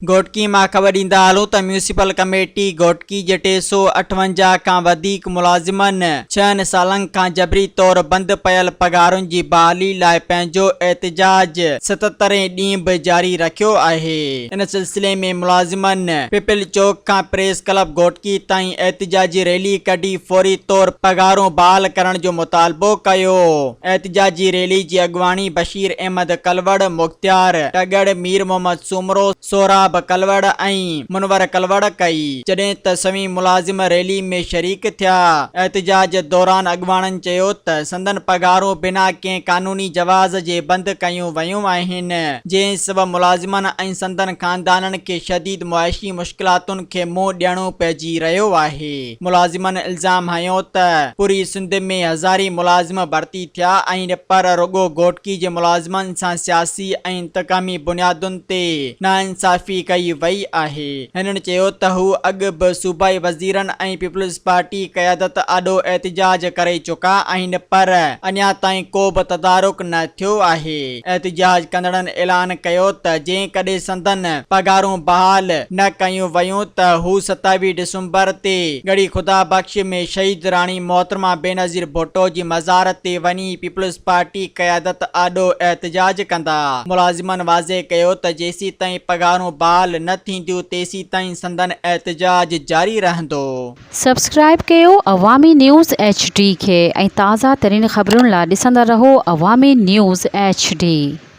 گهوٽڪي مان خبر ڏيندا هلون ته ميونسپل ڪميٽي گهوٽڪي جي 358 کان وڌيڪ ملازمن ڇهن سالن کان جبري طور بند پيل پگهارن جي بحالي لاء پنهنجو احتجاج ستترهين ڏينهن به جاري رکيو آهي. ان سلسلي ۾ ملازمن پپل چوڪ کان پريس ڪلب گهوٽڪي تائين احتجاجي ريلي ڪڍي فوري طور پگهارون بحال ڪرڻ جو مطالبو ڪيو. احتجاجي ريلي جي اڳواڻي بشير احمد ڪلوڙ، مختيار ٽڳڙ، مير محمد سومرو، سهراب ڪلوڙ ۽ منور ڪلوڙ ڪئي، جڏهن ته سوين ملازم ريلي ۾ شريڪ ٿيا. احتجاج دوران اڳواڻن چيو ته سندن پگهارون بنا ڪنهن قانوني جواز جي بند ڪيون ويون آهن، جنهن سبب ملازمن ۽ سندن خاندانن کي شديد معاشي مشڪلاتن کي منهن ڏيڻو پئجي رهيو آهي. ملازمن الزام هنيو ته پوري سنڌ ۾ هزارين ملازم ڀرتي ٿيا آهن پر رڳو گهوٽڪي جي ملازمن سان سياسي ۽ انتقامي بنيادن تي ناانصافي ڪئي وئي آهي. هنن چيو ته هو اڳ به صوبائي وزيرن ۽ پيپلز پارٽي قيادت آڏو احتجاج ڪري چڪا آهن پر اڃا تائين ڪو به تدارڪ نه ٿيو آهي. احتجاج ڪندڙن اعلان ڪيو ته جيڪڏهن سندن پگهارون بحال نه ڪيون ويون ته هو 27 ڊسمبر تي ڳڙهي خدا بخش ۾ شهيد راڻي محترمه بينظير ڀٽو جي مزار تي وڃي پيپلز پارٽي قيادت آڏو احتجاج ڪندا. ملازمن واضح ڪيو ته جيسيتائين پگهارون بحال نه ٿينديون تيسيتائين سندن احتجاج جاري رهندو. سبسڪرائيب ڪيو عوامي نيوز ايڇ ڊي کي ۽ تازه ترين خبرن لا ڏسندا رهو عوامي نيوز ايڇ ڊي.